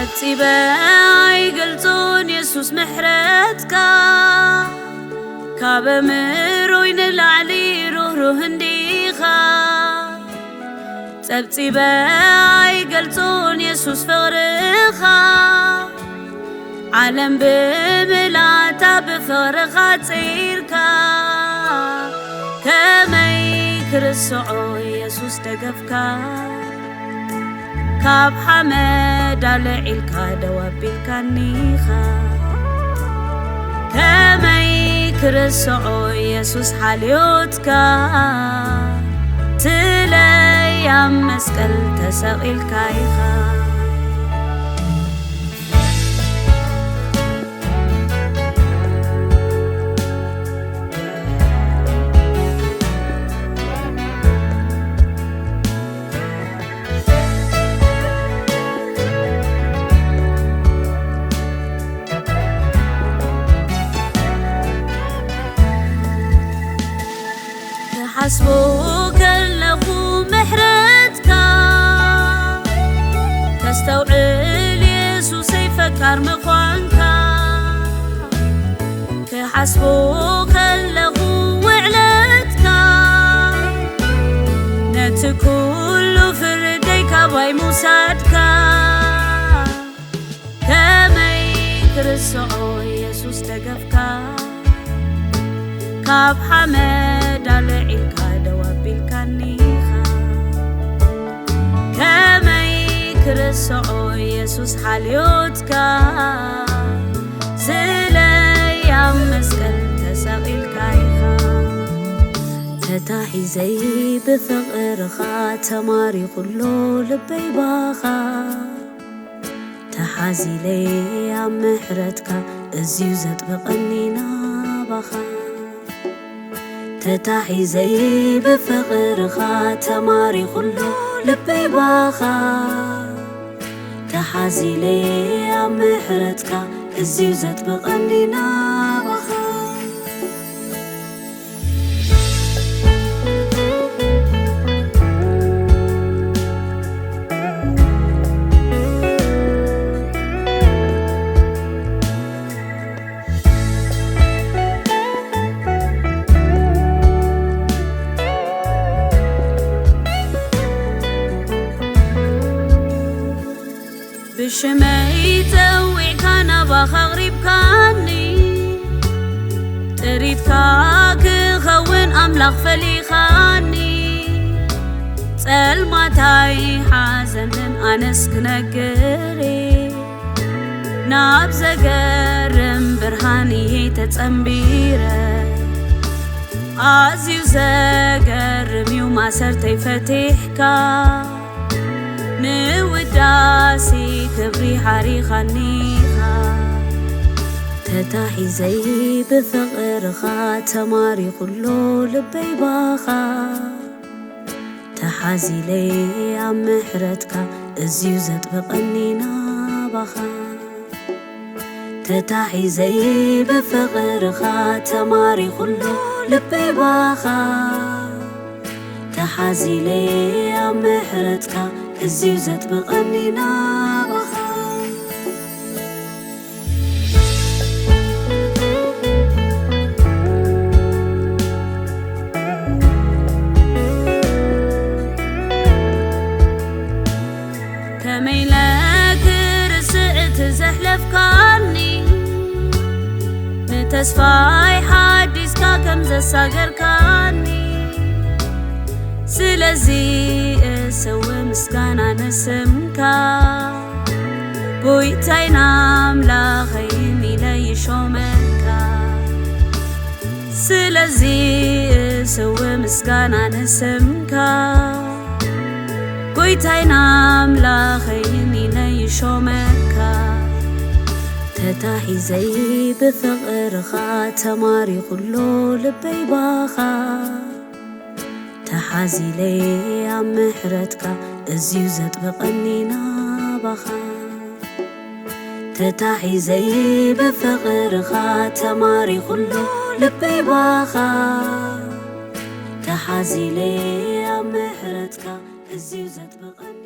ጸብጺበ ኣይገልጾን የሱስ ምሕረትካ፣ ካብ ኣእምሮይ ንላዕሊ ርህሩህ እንዲኻ። ጸብጺበ ኣይገልጾን የሱስ ፍቕርኻ፣ ዓለም ብምልኣታ ብፍቕርኻ ጸይርካ። ከመይ ክርስዖ የሱስ ደገፍካ፣ ካብ ሓመድ ኣልዒልካ ደው ኣቢልካኒኻ። ከመይ ክርስዖ የሱስ ሓልዮትካ፣ ትለይ ኣብ መስቀል ተሰቒልካ ኢኻ። ክሓስቦ ከለኹ ምሕረትካ፣ ከስተውዕል የሱሰይ ፈቃር ምዃንካ። ክሓስቦ ከለኹ ውዕለትካ፣ ነቲ ኩሉ ፍርደይ ካባይ ምውሳድካ። ከመይ ክርስዖ የሱስ ደገፍካ፣ ካብ ሓመድ ኣልዒልካ ደው ኣቢልካኒኻ። ከመይ ክርስዖ የሱስ ሓልዮትካ፣ ስለይ ኣብ መስቀል ተሰቒልካ ኢኻ። ተታሒዘይ ብፍቕርኻ፣ ተማሪኹሎ ልበይ ባኻ። ተሓዚለይ ኣብ ምሕረትካ፣ እዝዩ ዘጥብቐኒ ናባኻ። ተታሒዘይ ብፍቕርኻ፣ ተማሪኹሎ ልበይ ባኻ። ተሓዚለይ ኣብ ምሕረትካ፣ እዝዩ ዘጥብቐኒ ናባኻ። ብሽመይ ጸዊዕካ ናባኻ ኣቕሪብካኒ፣ ጥሪትካ ክኸውን ኣምላኽ ፈሊኻኒ። ጸልማታይ ሓዘንን ኣነስ ክነግር፣ ናብ ዘገርም ብርሃን እየ ተጸንቢረ። ኣዝዩ ዘገርም እዩ ማሰርተይ ፈቲሕካ፣ ንውዳሴ ክብሪ ሓሪኻኒኻ። ተታሒዘይ ብፍቕርኻ፣ ተማሪኹሎ ልበይ ባኻ። ተሓዚለይ ኣብ ምሕረትካ፣ እዝዩ ዘጥብቐኒ ናባኻ። ተታሒዘይ ብፍቕርኻ፣ ተማሪኹሎ ልበይ ባኻ። ተሓዚለይ ኣብ ምሕረትካ፣ እዝዩ ዘጥብቐኒ ናባኻ። ከመይ ኢለ ክርስዕ እቲ ዘሕለፍካኒ፣ ንተስፋይ ሓዲስካ ከም ዘሳገርካኒ። ስለዚ እሰው ምስጋና ንስምካ፣ ጎይታይን ኣምላኸይን ኢለ ይሾመካ። ስለዚ እሰው ምስጋና ንስምካ፣ ጎይታይን ኣምላኸይን ኢለ ይሾመካ። ተታሒዘይ ብፍቕርኻ፣ ተማሪኹሎ ልበይ ባኻ። ተሓዚለይ ኣብ ምሕረትካ፣ እዝዩ ዘጥብቐኒ ናባኻ። ተታሒዘይ ብፍቕርኻ፣ ተማሪኹሎ ልበይ ባኻ። ተሓዚለይ ኣብ ምሕረትካ፣ እዝዩ ዘጥብቐኒ